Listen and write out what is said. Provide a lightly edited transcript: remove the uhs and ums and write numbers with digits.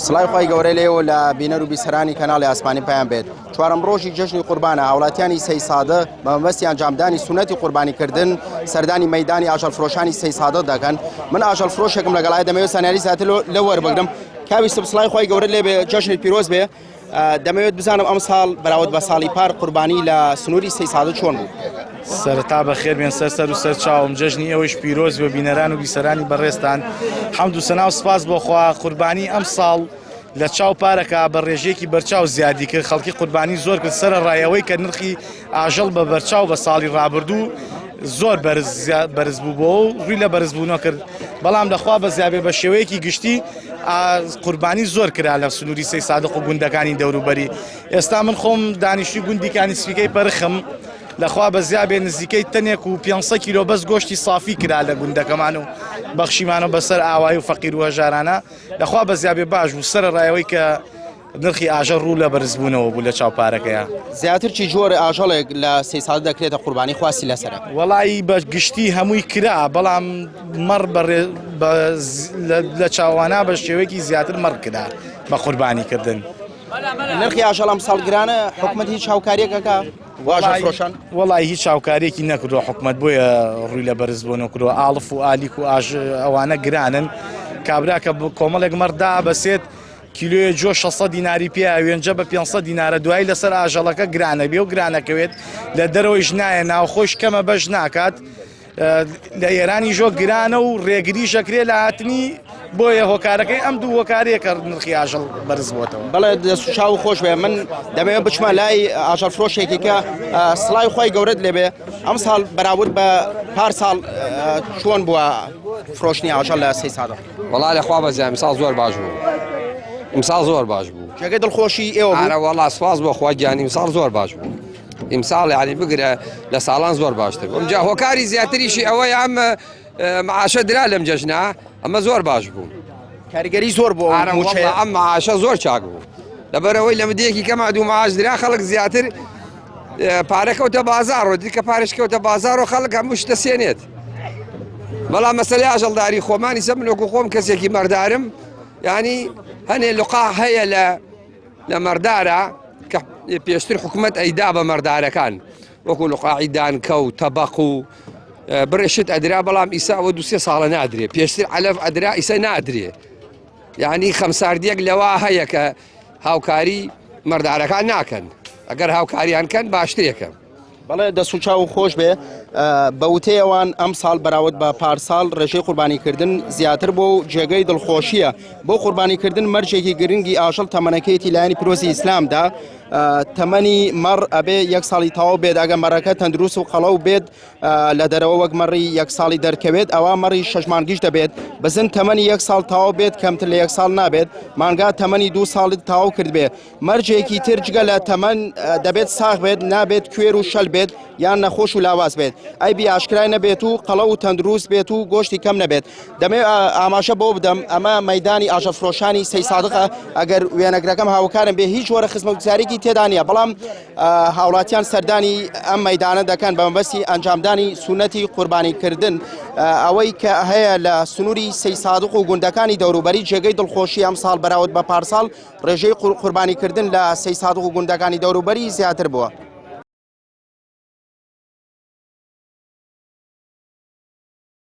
سڵاوی خوای گەورە لێوە لە بینەر و بیسەرانی کەناڵی ئاسمانی پەیام بێت. چوارەم ڕۆژی جەژنی قوربانە هاوڵاتیانی سەیسادە بە مەبەستی ئەنجامدانی سونەتی قوربانیکردن سەردانی مەیدانی ئاژەڵفرۆشانی سەیسادە دەکەن. من ئاژەڵفرۆشێکم لەگەڵای دەمەوێت زانیاری زیاتر لە وەربگرم. کاویسم سڵای خوای گەورە لێ بێ جەژنت پیرۆز بێ. دەمەوێت بزانم ئەمساڵ بەراورد بە ساڵی پار قوربانی لە سنووری سەیسادە چۆن بوو؟ سەرەتا بەخێر بێن سەر سەر و سەر چاوم جەژنی ئێوەش پیرۆز بێ بینەران و بیسەرانی بەڕێزتان حەمد و سەنا و سپاس بۆ خوا قوربانی ئەم ساڵ لە چاو پارەکە بە ڕێژەیەکی بەرچاو زیادی کرد خەڵکی قوربانی زۆر کرد سەر ڕایەوەی کە نرخی ئاژەڵ بە بەرچاو بە ساڵی ڕابردوو زۆر بەرز بەرز بوو بۆ و ڕووی لە بەرزبوونەوە کرد بەڵام لەخوا بە زیابێ بە شێوەیەکی گشتی قوربانی زۆر کرا لە سنووری سەی سادق و گوندەکانی دەوروبەری ئێستا من خۆم دانیشتوی گوندی کانی سپیکەی پەرخم لەخوا بەزیا بێ نزیکەی تەنێک و 500 کیلۆ بەس گۆشتی سافی کرا لە گوندەکەمان و بەخشیمانە بەسەر ئاوایی و فەقیر و هەژارانە لەخوا بەزیا بێ باش بوو سەر ڕایەوەی کە نرخی ئاژەڵ ڕوو لە بەرزبوونەوە بوو لە چاو پارەکەیا. زیاتر چی جۆرە ئاژەڵێک لە سەیسادە دەکرێتە قوربانی خواستی لەسەرە؟ وەڵایی بە گشتی هەمووی کرا بەڵام مەڕ بە لە چاوانە بە شێوەیەکی زیاتر مەڕ کرا بە قوربانی کردن. نرخی ئاژەڵ ئەمساڵ گرانە حکومەت هیچ هاوکاریەک ئەکا بۆ ئاژەڵ فرۆشان؟ وەڵایی هیچ هاوکاریەکی نەکردووە حکومەت بۆیە ڕووی لە بەرزبوونەوە کردووە ئاڵف و ئالیک و ئاژ ئەوانە گرانن کابرا کە کۆمەڵێک مەڕ دابەسێت کیلۆیە جۆ 600 دیناری پێیە وێنجە بە 500 دینارە دوایی لەسەر ئاژەڵەکە گرانە بێ و گرانەکەوێت لە دەرەوەیش نایە ناوخۆش کەمە بەش ناکات لە ئێرانی ژۆ گرانە و ڕێگری ژەکرێ لە هاتنی بۆیە هۆکارەکەی ئەم دوو هۆکارەیە کە نرخی ئاژەڵ بەرز بۆتەوە. بەڵێ دەست و چاو خۆش بێ من دەمەوێت بچمە لای ئاژەڵ فرۆشێکی کە سڵای خی گەورەت لێبێ ئەم ساڵ بەراورد بە پار ساڵ چۆن بووە فرۆشتنی ئاژەڵ لە سەی سادق؟ وەڵا لە خوا بەزیاد ئیمساڵ زۆر باش بوو ئیمساڵ زۆر باش بوو جێگەی دڵخۆشی ئێوە بوو؟ ئارە وەڵا سپاس بۆ خوا گیان ئیمساڵ زۆر باش بوو ئیمساڵ یعنی بگرە لە ساڵان زۆر باشتر بوو جا هۆکاری زیاتریشی ئەوەیە ئەم معاشە درا لەم جەژنە ئەمە زۆر باش بوو کاریگەری زۆر بۆ ئارە وەڵا ئەم معاشە زۆر چاک بوو لەبەرەوەی لە مدەیەکی کەما دوو معاش درا خەڵک زیاتر پارە کەوتە بازاڕ و دیکە پارش کەوتە بازاڕ و خەڵک هەموو شتە سێنێت بەڵام مەسەلەی ئاژەڵداری خۆمانی سە من وەکو خۆم کەسێکی مەردارم ینی هەنێ لقا هەیە لە لە مەردارە کە پێشتر حکوومەت ئەیدا بە مەردارەکان وەکو لقاعی دانکە و تەبق و بڕێشت ئەدرا بەڵام ئیسا ئەوە دوسێ ساڵە نادرێ پێشتر عەلەف ئەدرا ئیسە نادرێ یعنی خەمساردیەک لەوە هەیە کە هاوکاری مەردارەکان ناکەن ئەگەر هاوکاریان کەن باشترێکە. بەڵێ دەست و چاو خۆش بێ بە وتەی ئەوان ئەم ساڵ بەراورد بە پارساڵ ڕێژەی قوربانیکردن زیاتر بۆ و جێگەی دڵخۆشیە بۆ قوربانیکردن مەرجێکی گرنگی ئاژەڵ تەمەنەکەیەتی لایەنی پیرۆزی ئیسلامدا تەمەنی مەڕ ئەبێ یەک ساڵی تەواو بێت ئەگە مەڕەکە تەندروست و قەڵەو بێت لە دەرەوە وەک مەڕی یەک ساڵی دەرکەوێت ئەوا مەڕی شەش مانگیش دەبێت بزن تەمەنی یەک ساڵ تەواو بێت کەمتر لە یەک ساڵ نابێت مانگا تەمەنی دوو ساڵی تەواو کردبێ مەرجێکی تر جگە لە تەمەن دەبێت ساغ بێت نابێت کوێر و شەل بێت یان نەخۆش و لاواز بێت ئەیبی ئاشکرای نەبێت و قەڵەو و تەندروست بێت و گۆشتی کەم نەبێت دەمەوێت ئاماژە بۆ بدەم ئەمە مەدانی ئاژەفرۆشانی سەی سادقە ئەگەر وێنەگرەکەم هاوکارم بێ هیچ جۆرە خزمەتگوزاریکی تێدا نییە بەڵام هاوڵاتیان سەردانی ئەم مەدانە دەکەن بە مەبەستی ئەنجامدانی سونەتی قوربانیکردن ئەوەی کە هەیە لە سنووری سەی سادق و گوندەکانی دەوروبەری جێگەی دڵخۆشی ئەم ساڵ بەراورد بە پارساڵ ڕێژەی قوربانیکردن لە سەی سادق و گوندەکانی دەوروبەری زیاتر بووە.